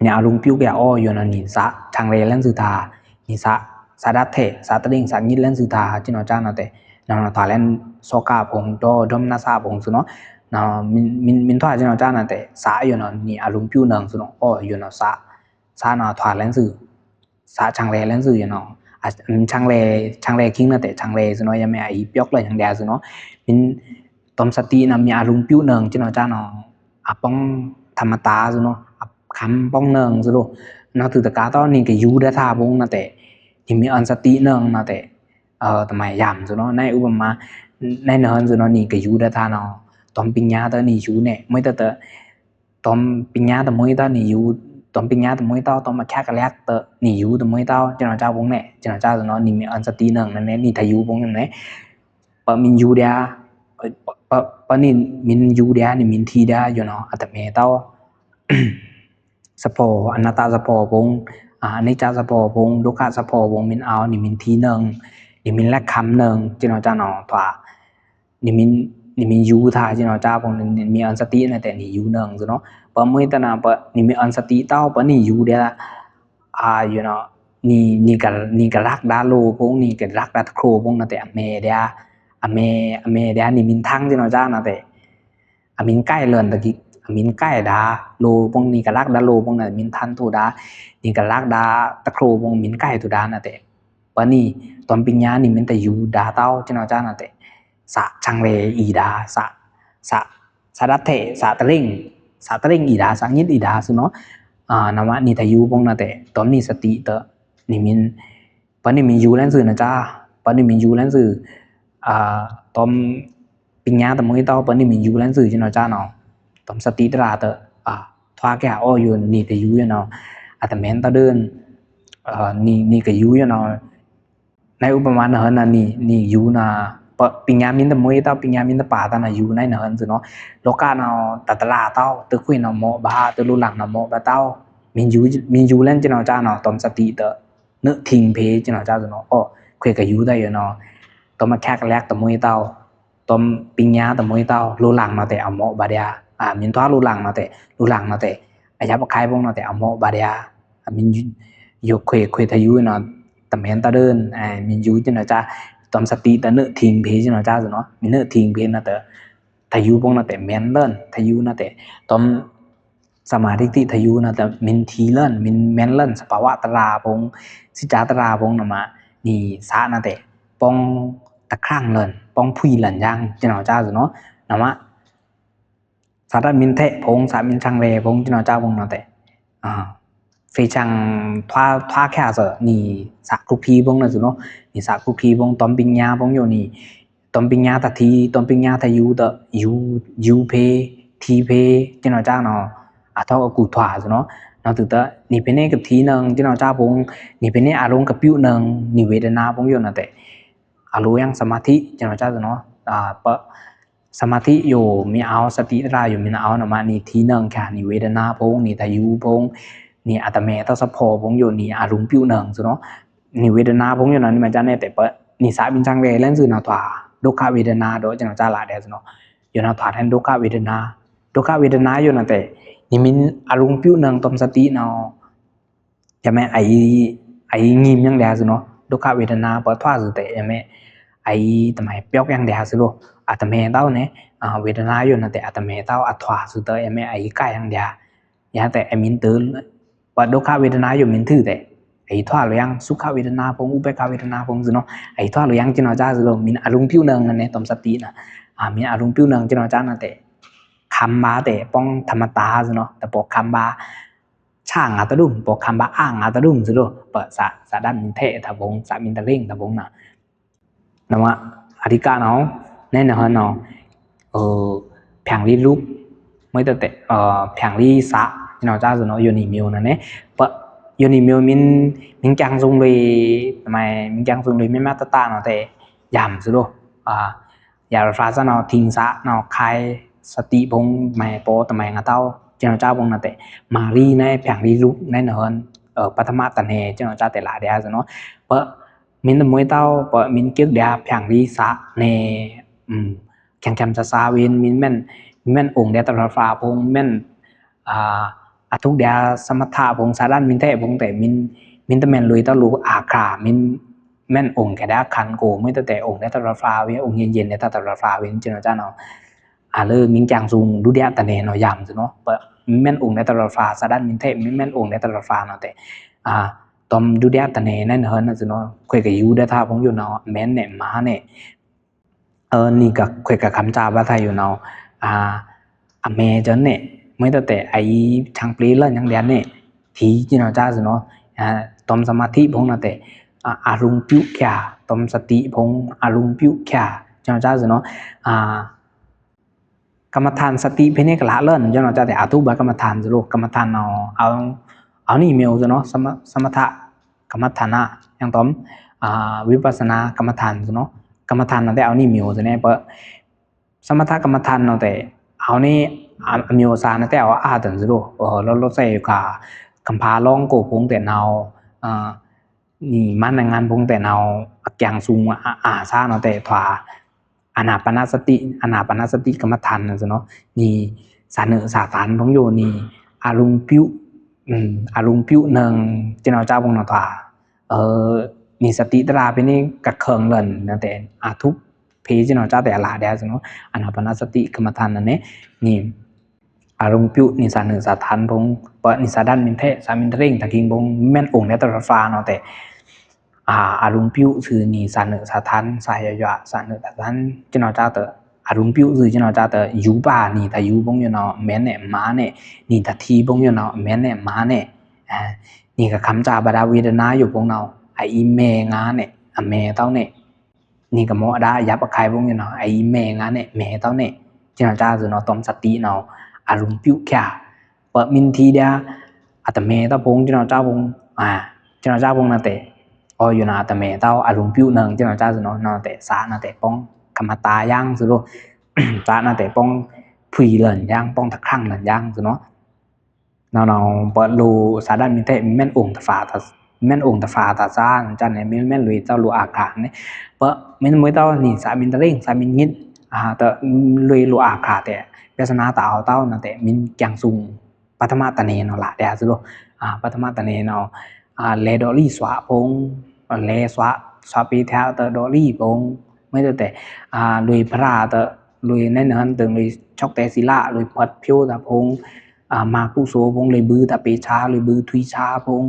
ເນອາລຸງປິວແກອໍ ໂຍນະນິນສະ ຊັງເລແລ່ນຊື່ທາ ນິສະ ສະດັດເທ ສະຕະລິງ ສະຍິດແລ່ນຊື່ທາ ຈິນອຈານະເຕ ນະມະທວາແລ່ນ ໂສກາພົງ ໂດ ໂດມະນະສະພົງ ສຸເນາະ ນະ ມິນ ມິນ ມິນທວາ ຈິນອຈານະເຕ ສະ ໂຍນະນິ ອາລຸງປິວເນີງ ສຸເນາະ ອໍ ໂຍນະສະ ສະນະທວາແລ່ນຊື່ ສະ ຊັງເລແລ່ນຊື່ ໂຍນະ ອາ ຊັງເລ ຊັງເລຄິງນະເຕ ຊັງເລ ສຸເນາະ ຍາແມ ອາ ອີປຽກ ແລະ ຍັງແດ ສຸເນາະ ມິນ ຕົມສະຕິນະ ມີອາລຸງປິວເນີງ ຈິນອຈານະ ອາ ປ້ອງທຳມະຕາ ສຸເນາະ ອາ ຄຳປ້ອງເນີງ ສຸໂລ ນະຖືຕະກາ ຕອນນີ້ກະຢູດາທາວົງນະເຕ ນິມີອັນສະຕິເນີງນະເຕ ເອີ ຕະໄມຍາມ ສຸເນາະ ໃນອຸປະມາ ໃນເນີນ ສຸເນາະ ນີ້ກະຢູດາທາເນາະ ຕອມປິນຍາເຕີນີ້ຢູແນ ເມື່ອເຕີ ຕອມປິນຍາຕະມຸຍເຕົ້າ ນິຢູ ຕອມປິນຍາຕະມຸຍເຕົ້າ ຕອມມາແຄກະແລກເຕີ ນິຢູຕະມຸຍເຕົ້າ ເຈົ້າເນາະ ເຈົ້າວົງແນ ເຈົ້າເນາະ ເຈົ້າເນາະ ນິມີອັນສະຕິເນີງນັ້ນແນ ນິທະຢູວົງນັ້ນແນ ປະມິນຢູດຽ ປະ ປະ ປະນິນມິນຢູດຽ ນິມິນທີດຽ ຢູ່ເນາະ ອັດຕະເມເຕົ້າ ສະໂພ ອະນັດຕະສະໂພວົງ ອາ ອະນິດຈະສະໂພວົງ ດຸກຂະສະໂພວົງ ມິນອາວ ນິມິນທີເນີງ ນິມິນແລກຄຳເນີງ ເຈົ້າເນາະ ເຈົ້າເນາະ ທວາ ນິມິນ ນິມິນຢູທາ ເຈົ້າເນາະ ເຈົ້າ ພວກນີ້ມີອັນສະຕິນະ ແຕ່ນິຢູເນີງ ເນາະ ປະມຸຍຕະນາ ປະ ນິມີອັນສະຕິເຕົ້າ ປະນິຢູເດ ອາ ຢູ່ເນາະ ນີ້ ນີ້ກະ ນີ້ກະລັກດາໂລ ພວກນີ້ກະລັກດາໂຄ ພວກນັ້ນແຕ່ ອາເມເດ ອາເມ ອາເມເດ ນິມິນທັງ ເຈົ້າເນາະ ເຈົ້ານະ ແຕ່ ອາມິນໄກ່ເລີນຕະກິ ອາມິນໄກ່ດາໂລ ພວກນີ້ກະລັກດາໂລ ພວກນັ້ນ ອາມິນທັນໂທດາ ນີ້ກະລັກດາຕະໂຄ ພວກມິນໄກ່ໂທດານະ ແຕ່ ປະນີ້ ຕອນປິນຍານີ້ມິນຕະຢູດາເຕົ້າ ເຈົ້າເນາະ ເຈົ້ານະ ແຕ່ ສະ ຊັງເລ ອີດາ ສະ ສະ ສະດັດເທ ສະຕະລິງ ສະຕະລິງ ອີດາ ສະຍິດ ອີດາ ສຸເນາະ ອາ ນະມະ ນິທະຢູ ພວກນັ້ນແຕ່ ຕອນນີ້ສະຕິເຕີ ນິມິນ ປະນິມິນຢູແລນຊື່ນະຈາ ປະນິມິນຢູແລນຊື່ ອາ ຕອມປິນຍາຕະມຸຍເຕົ້າ ປະນິມິນຢູແລນຊື່ ເຈົ້າເນາະ ເຈົ້າເນາະ ຕອມສະຕິຕະລາເຕີ ອາ ທວາແກອໍ ຢູ່ ນິທະຢູ ເຈົ້າເນາະ ອາຕະແມນຕະເດີນ ເອີ ນິ ນິກະຢູ ເຈົ້າເນາະ ໃນອຸປະມານຫັ້ນນະ ນິ ນິຢູນະ ປະ ປິນຍາມິນຕະມຸຍເຕົ້າ ປິນຍາມິນຕະປາຕະນະ ຢູໃນນັ້ນ ເຈົ້າເນາະ ໂລການະ ຕະຕະລາເຕົ້າ ຕຶກຄຸຍນະ ເໝາະບາ ຕຶກລຸຫຼັງນະ ເໝາະບາເຕົ້າ ມິນຢູ ມິນຢູແລນ ເຈົ້າເນາະ ເຈົ້າເນາະ ຕອມສະຕິເຕີ ນຶທິງເພ ເຈົ້າເນາະ ເຈົ້າເນາະ ອໍ ເຄກະຢູໄດ້ຢູ່ເນາະ ຕອມມາແຄກະແລກຕະມຸຍເຕົ້າ ຕອມປິນຍາຕະມຸຍເຕົ້າ ລຸຫຼັງເນາະ ແຕ່ອາເໝາະບາດຽ ອາ ມິນທວາລຸຫຼັງເນາະ ແຕ່ ລຸຫຼັງເນາະ ແຕ່ ອາຍາປະໄຄວົງເນາະ ແຕ່ອາເໝາະບາດຽ ອາ ມິນ ໂຍເຄ ເຄທະຢູເນາະ ຕະແມນຕະເດີນ ອາ ມິນຢູ ເຈົ້າເນາະ ເຈົ້າ ຕອມສະຕິຕະນຶທິງເພ ເຈົ້າເນາະ ເຈົ້າເນາະ ມິນນຶທິງເພນະ ແຕ່ ທະຢູວົງເນາະ ແຕ່ແມນເລີນ ທະຢູເນາະ ແຕ່ ຕອມ ສະມາທິທິທະຍຸນະ ແຕ່ມິນທີເລີນ ມິນແມນເລີນ ສະພາວະຕະລາພົງ ສິຈາຕະລາພົງນະມະ ນີສານະເຕ ປ່ອງຕະຄາງເລີນ ປ່ອງຜຸຍເລີນຢ່າງ ເຈົ້າເນາະ ເຈົ້າເນາະ ນະມະ ສາດາມິນເທະພົງ ສາມິນຊັງເລພົງ ເຈົ້າເນາະ ເຈົ້າພົງນະເຕ ອາ ເຟຊັງ ທວາ ທວາແຄເຊີ ນີສາຄຸພີວົງນະ ເຈົ້າເນາະ ນີສາຄຸພີວົງ ຕອມປິນຍາພົງໂຍນີ ຕົມປິນຍາຕະທີ ຕົມປິນຍາທະຢູຕະ ຢູ ຢູເພ ທີເພ ເຈົ້າເນາະ ເຈົ້າເນາະ ອາທອກອາກູທວາ ເຈົ້າເນາະ ເນາະ ຕຶຕະ ນີເພເນກະທີໜຶ່ງ ເຈົ້າເນາະ ເຈົ້າພົງ ນີເພເນອາລົງກະປິວໜຶ່ງ ນີເວທະນາພົງໂຍນະເຕ ອາໂລຍັງສະມາທິ ເຈົ້າເນາະ ເຈົ້າເນາະ ອາ ປະ ສະມາທິໂຍ ມີອາວສະຕິຕະລາໂຍ ມີນາອາວນະມະ ນີທີໜຶ່ງ ຄະ ນີເວທະນາພົງ ນີທະຢູພົງ ນີອາຕະເມຕະສະໂພພົງໂຍ ນີອາລຸງປິວໜຶ່ງ ເຈົ້າເນາະ ນິເວທະນາພົງໂຍນະນິມາຈາເນ ແຕ່ປະນິສາບິນຊັງເລ ແລນຊື່ນາທວາ ດຸກຂະເວທະນາ ໂດ ເຈົ້າເນາະ ເຈົ້າລະແດ ເຈົ້າເນາະ ໂຍນາທວາແທນດຸກຂະເວທະນາ ດຸກຂະເວທະນາໂຍນະແຕ່ ນິມິນອາລຸງປິວໜຶ່ງ ຕົມສະຕິເນາະ ຢາແມ່ນໄອ ໄອງີມຍັງແດ ເຈົ້າເນາະ ດຸກຂະເວທະນາ ປະທວາສຸເຕ ຢາແມ່ນໄອຕະໄມປຽກຍັງແດ ເຈົ້າໂລ ອາຕະເມເຕົ້າເນ ອາ ເວທະນາໂຍນະແຕ່ ອາຕະເມເຕົ້າ ອາທວາສຸເຕ ຢາແມ່ນໄອກາຍຍັງແດ ຍາແຕ່ອາມິນຕື່ນ ປະດຸກຂະເວທະນາໂຍມິນຖືແຕ່ ອາທິດທວາໂລຍັງ ສຸຂະເວທະນາພົງ ອຸເບກຂາເວທະນາພົງ ເຈົ້າເນາະ ອາທິດທວາໂລຍັງ ເຈົ້າເນາະ ເຈົ້າໂລ ມິນອາລຸງປິວໜຶ່ງນັ້ນແຫຼະ ຕົມສະຕິນະ ອາ ມິນອາລຸງປິວໜຶ່ງ ເຈົ້າເນາະ ເຈົ້ານະແຕ່ ຄຳບາແຕ່ ປ່ອງທຳມະຕາ ເຈົ້າເນາະ ແຕ່ປອກຄຳບາ ຊ້າງອາຕະດຸມ ປອກຄຳບາ ອ່າງອາຕະດຸມ ເຈົ້າໂລ ປະສະ ສະດັນມິນເທທະວົງ ສະມິນຕະເລງທະວົງນະ ນະວະ ອາທິການເຮົາ ແນ່ນອນເນາະ ເອີ ແຜງລີລຸກ ເມື່ອແຕ່ ເອີ ແຜງລີສະ ເນາະ ເຈົ້າເນາະ ໂຍນີມິວນັ້ນເນ ປະ ໂຍນີມິວມິນ ມິນຈັງຊຸງເລ ທຳໄມ ມິນຈັງຊຸງເລ ມິນມາຕະຕາເນາະ ແຕ່ຢາມ ເຈົ້າໂລ ອາ ຢາລະຟາຊະເນາະ ທິງສະເນາະ ຄາຍສະຕິພົງ ໄມໂປຕະໄມງາເຕົ້າ ເຈົ້າເນາະ ເຈົ້າພົງນະເຕະ ມາລີໃນແຜງລີລຸກໃນເນີນ ເອີ ປະທະມະຕະເນ ເຈົ້າເນາະ ເຈົ້າເຕະລາດຽສະເນາະ ເປີ ມິນຕະມວຍເຕົ້າ ເປີ ມິນກິກດຽ ແຜງລີສະເນ ອືມ ແຂງແຄມສະສາວິນ ມິນແມ່ນ ແມ່ນອົງເດຕະລອດຟ້າພົງ ແມ່ນ ອ່າ ອາທຸກດຽ ສະມັດທະພົງ ສາດັນ ມິນເທະພົງ ແຕ່ມິນ ມິນຕະແມ່ນລຸຍຕະລຸອາຄາ ມິນ ແມ່ນອົງແຄດາຄັນໂກ ມິນຕະແຕ່ອົງເດຕະລອດຟ້າເວ ອົງເຢັນໆ ເດຕະລອດຟ້າເວ ເຈົ້າເນາະ ເຈົ້າເນາະ ອາເລີ ມິນກຽງຊຸງ ດຸດຽຕະເນເນາະ ຢາມຊະເນາະ ເປີ ແມ່ນອົງເດຕະລອດຟ້າ ສາດັນ ມິນເທະ ແມ່ນອົງເດຕະລອດຟ້າເນາະ ແຕ່ ອ່າ ຕອມດຸດຽຕະເນ ໃນເນີນນະຊະເນາະ ຂ້ອຍກະຢູ່ເດທາພົງຢູ່ເນາະ ແມ່ນແນ່ ມາແນ່ ເອີ ນີ້ກະ ຂ້ອຍກະຄຳຈາບາໄທຢູ່ເນາະ ອາ ອາແມເຈົ້າເນ ເມື່ອຕັ້ງແຕ່ໄອທາງເປເລີຍງແດນເນ ທີ ເຈົ້າເນາະ ເຈົ້າຊະເນາະ ອາ ຕອມສະມາທິພົງນະແຕ່ ອາ ອາລຸງປິວຂຽ ຕອມສະຕິພົງ ອາລຸງປິວຂຽ ເຈົ້າເນາະ ເຈົ້າຊະເນາະ ອາ ກຳມະຖານສະຕິເພເນກະລະເລີນ ເຈົ້າເນາະ ເຈົ້າແຕ່ອາທຸບາກຳມະຖານສະໂລ ກຳມະຖານເອົາ ເອົາ ເອົານີ້ເມວຊະເນາະ ສະມະ ສະມະທະກຳມະຖານະ ຫຍັງຕອມ ອາ ວິປັດສະນາກຳມະຖານຊະເນາະ ກຳມະຖານນະແຕ່ເອົານີ້ເມວຊະແນ່ ເປີ ສະມະທະກຳມະຖານເນາະ ແຕ່ເຮົານີ້ ອາ ອາມິວສານະແຕ່ເອົາອາຕັນຊິໂລ ເອີ ລະລົດໃສ່ກະກຳພາລອງໂກພົງແຕ່ນາວ ອາ ນີ້ມານະງານພົງແຕ່ນາວ ອາກຽງຊຸງ ອາ ອາສາເນາະ ແຕ່ທວາ ອານາປານະສະຕິ ອານາປານະສະຕິກຳມະຖານນະຊະເນາະ ນີ້ສາເນີສາຖານພົງໂຍ ນີ້ອາລຸງປິວ ອາລຸງປິວໜຶ່ງ ເຈົ້າເນາະ ເຈົ້າພົງນະທວາ ເອີ ມີສະຕິຕະລາເພນີ້ກະເຄີງເລີນນະແຕ່ອາທຸບເພເຈົ້າເນາະ ເຈົ້າແຕ່ອາລາແດເນາະ ອານາປານະສະຕິກຳມະຖານນັ້ນເນ ນີ້ອາລຸງປິວ ນິສາເນີສາຖານພົງ ປະນິສາດັນມິນເທ ສາມິນທະເລງທະກິງບົງ ແມ່ນອົງເນຕະລອດຟ້າເນາະ ແຕ່ ອາ ອາລຸງປິວ ຊື່ນິສາເນີສາຖານ ສາຍະຍະ ສາເນີສາຖານ ເຈົ້າເນາະ ເຈົ້າແຕ່ ອາລຸງປິວ ຊື່ເຈົ້າເນາະ ເຈົ້າແຕ່ ຢູປາ ນິທະຢູບົງຢູ່ເນາະ ແມ່ນແນ່ ມາແນ່ ນິທະທີບົງຢູ່ເນາະ ແມ່ນແນ່ ມາແນ່ ອາ ນີ້ກະຄຳຈາບາດາເວທະນາຢູ່ພົງເນາະ ອາອີແມ່ງາແນ່ ອາແມ່ເຕົ້າແນ່ ນີ້ກະເໝາະດາ ຢາປະຄາຍວົງຢູ່ເນາະ ອາອີແມ່ງາແນ່ ແມ່ເຕົ້າແນ່ ເຈົ້າເນາະ ເຈົ້າເນາະ ຕອມສະຕິເນາະ ອາລຸງປິວຂຽ ປະມິນທີດຽ ອາຕະແມ່ເຕົ້າພົງ ເຈົ້າເນາະ ເຈົ້າພົງ ອາ ເຈົ້າເນາະ ເຈົ້າພົງນະແຕ່ ອໍ ຢູ່ນະ ອາຕະແມ່ເຕົ້າ ອາລຸງປິວໜຶ່ງ ເຈົ້າເນາະ ເຈົ້າເນາະ ນະແຕ່ ສານະແຕ່ ປ້ອງ ຄະມະຕາຢ່າງ ສຸໂລ ສານະແຕ່ ປ້ອງ ຜຸຍເລີນຢ່າງ ປ້ອງ ຕະຄັ້ງເລີນຢ່າງ ສຸເນາະ ເນາະ ເນາະ ເປີດໂລ ສາດັນມິນເທ ແມ່ນອົງຕະຟາ ແມ່ນອົງຕະຟາຕາຊານ ຈັນແມ່ນ ແມ່ນລຸຍເຕົ້າໂລອາຄານ ເປີດ ແມ່ນມວຍເຕົ້າ ນີ້ ສາມິນຕະເລງ ສາມິນຍິດ ອາ ແຕ່ລຸຍໂລອາຄາແຕ່ ເວສະນາຕາເອົາເຕົ້ານະແຕ່ ມິນກຽງຊຸງ ປະທະມະຕະເນເນາະ ລະແດສໂລ ອາ ປະທະມະຕະເນເນາະ ອາ ແລດອກລີສວະພົງ ແລສວະ ສວະປີແທວເຕີດອກລີພົງ ເມື່ອແຕ່ ອາ ລຸຍພະລາເຕີ ລຸຍໃນເນີນເຕີງ ລຸຍຊອກແຕສິລະ ລຸຍເປີດຜິວຕາພົງ ອາ ມາກຸໂສພົງ ລຸຍບືຕາເປຊາ ລຸຍບືທຸຍຊາພົງ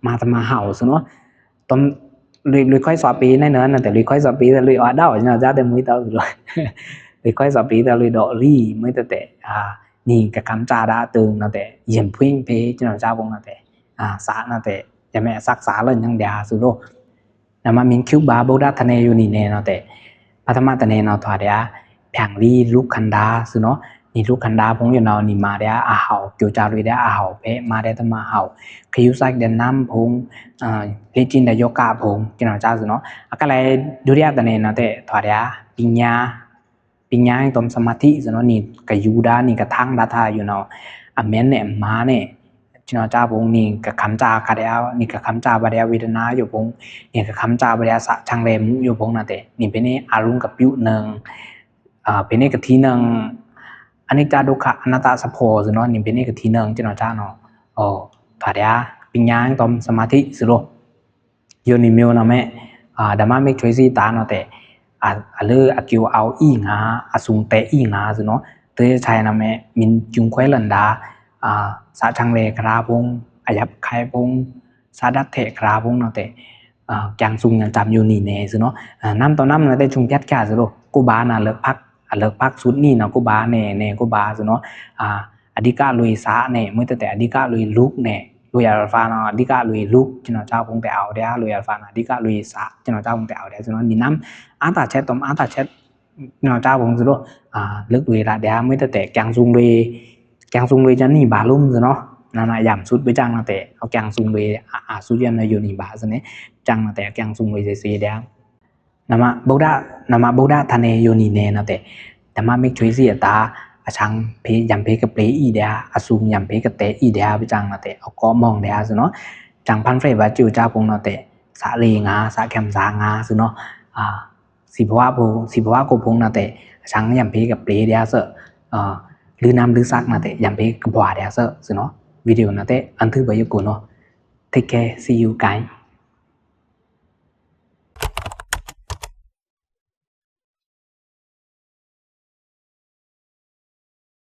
ມາຕະມາເຫົາ ສະເນາະ ຕອນລຸຍ ລຸຍຄອຍສອບປີໃນເນີນ ແຕ່ລຸຍຄອຍສອບປີ ແຕ່ລຸຍອອດເດົາ ເຈົ້າແຕ່ມື້ເຕົາ ລຸຍຄອຍສອບປີ ແຕ່ລຸຍດອກລີ ເມື່ອແຕ່ ອາ ນີ້ກະຄຳຈາດາເຕີງນະແຕ່ ຢ້ຽມເພງເພ ເຈົ້າເນາະ ເຈົ້າບົງນະແຕ່ ອາ ສານະແຕ່ ຈະແມ່ສັກສາເລີນຍັງດຽ ສຸໂລ ນະມາມິນຄິວບາ ໂບດາທະເນ ຢູ່ນີ້ແນ່ເນາະແຕ່ ປະທະມະຕະເນເນາະ ທວາດຽ ແຜງລີລຸກຄັນດາ ສຸເນາະ ນີ້ລຸກຄັນດາ ພົງຢູ່ເນາະ ນີ້ມາດຽ ອາເຫົາ ກິວຈາລຸຍດຽ ອາເຫົາ ເພ ມາດຽ ຕະມາເຫົາ ຄະຍຸສັກ ແດນນຳ ພົງ ອາ ເລຈິນດາໂຍກາ ພົງ ເຈົ້າເນາະ ເຈົ້າ ສຸເນາະ ອາກາໄລ ດຸດຽຕະເນເນາະແຕ່ ທວາດຽ ປິນຍາ ປິນຍາ ຕົມສະມາທິ ສຸເນາະ ນີ້ກະຢູດາ ນີ້ກະທັງດາທາ ຢູ່ເນາະ ອາແມນແນ່ ມາແນ່ ເຈົ້າເນາະ ເຈົ້າ ພົງ ນີ້ກະຄຳຈາຄະດຽວ ນີ້ກະຄຳຈາບາດຽ ເວທະນາ ຢູ່ພົງ ນີ້ກະຄຳຈາບາດຽ ສະ ຊັງແລ ມຸ ຢູ່ພົງນະແຕ່ ນີ້ເພນີ້ ອາລຸງກະປິວໜຶ່ງ ອາ ເພນີ້ກະທີໜຶ່ງ ອະນິດຈະ ທຸກຂະ ອະນັດຕະ ສະໂພ ສຸເນາະ ນີ້ເພນີ້ກະທີໜຶ່ງ ເຈົ້າເນາະ ເຈົ້າເນາະ ໂອ ທາດຽ ປິນຍາ ຕົມສະມາທິ ສຸໂລ ໂຍນິເມວນະແມ ອາ ດາມາເມັກ ຊ່ວຍຊີຕາເນາະແຕ່ ອາ ອາເລີ ອາກິວ ອາວ ອີງາ ອາຊຸງແຕ ອີງາ ສຸເນາະ ເຕີຍໄຊນະແມ ມິນຈຸງຄວາຍ ລັນດາ ອາ ສະ ຊັງແລ ຄະລາພົງ ອາຍັບ ໄຄພົງ ສະດັດແທ ຄະລາພົງເນາະແຕ່ ອາ ກຽງຊຸງ ຍັງຈຳຢູ່ນີ້ແນ່ ສຸເນາະ ອາ ນຳຕໍ່ນຳນະແຕ່ ຊຸງແພດ ຄາ ສຸໂລ ກູບານະ ເລິກພັກ ອາ ເລິກພັກຊຸດນີ້ນະ ກູບາແນ່ ແນ່ ກູບາ ສຸເນາະ ອາ ອາດິກະ ລຸຍ ສະ ແນ່ ເມື່ອແຕ່ ອາດິກະ ລຸຍ ລຸກ ແນ່ ລຸຍ ອາລະຟາ ເນາະ ອາດິກະ ລຸຍ ລຸກ ເຈົ້າເນາະ ເຈົ້າ ພົງແຕ່ ອາວ ດຽ ລຸຍ ອາລະຟາ ອາດິກະ ລຸຍ ສະ ເຈົ້າເນາະ ເຈົ້າ ພົງແຕ່ ອາວ ດຽ ສຸເນາະ ນິນຳ ອາຕາແຊດ ຕົມ ອາຕາແຊດ ເນາະ ເຈົ້າ ພົງ ສຸໂລ ອາ ເລິກ ລຸຍ ລະ ດຽ ເມື່ອແຕ່ ແກງຊຸງ ລຸຍ ແກງຊຸງ ລຸຍ ຈະໜີ ບາ ລຸມ ສຸເນາະ ນະນະ ຢາມສຸດ ເບຈັງ ນະແຕ່ ເອົາ ແກງຊຸງ ລຸຍ ອາ ອາ ສຸດ ຍາມ ນະ ຢູ່ ໜີ ບາ ສຸເນ ຈັງ ນະແຕ່ ແກງຊຸງ ລຸຍ ເຊ ເຊ ດຽ နမ ဗုဒ္ဓ, နမ ဗုဒ္ဓ ထၢၼ်ႇၼေႇ ယေႃးၼီႇၼေႇ ၼႃႇတေႉ၊ ဓမ္မမဵတ်ႉၸွႆႈသီႇဢတႃႇ၊ ဢသင်ၽေး ယမ်ႇၽေးၵပလဵၵ်ႈဢီႈတႄႉ၊ ဢသုင်ယမ်ႇၽေးၵတႄႇဢီႈတႄႉ ပဵၼ်ၸိူင်ႉၼႆ ၼႃႇတေႉ၊ ဢဝ်ၵေႃႈမွင်းတႄႉ ၸိူင်ႉၼႆၼေႃႈ။ ၸင်ႇၽၢၼ်ႇၽႄဝႃႈ ၸိဝ်ႉၸႃႉၽုင်ၼႃႇတေႉ၊ သရေႇငႃး သၶႅမ်ႇသႃငႃး ၸိူင်ႉၼႆၼေႃႈ။ ဢႃႇ သီႇၽဝၽုင် သီႇၽဝၵုပ်ႉၽုင်ၼႃႇတေႉ၊ ဢသင်ယမ်ႇၽေးၵပလဵၵ်ႈတႄႉ ၸိူင်ႉ ဢႃႇ လိုဝ်ႈၼမ်ႉလိုဝ်ႈသၵ်း ၼႃႇတေႉ၊ ယမ်ႇၽေးၵပႂႃႇတႄႉ ၸိူင်ႉ ၸိူင်ႉၼႆၼေႃႈ။ ဝီႇတီႇဢူဝ်ႇၼႃႇတေႉ ဢၼ်ထိုဝ်ပႆယူႇၵူႈၼေႃႈ။ Take care, see you guys.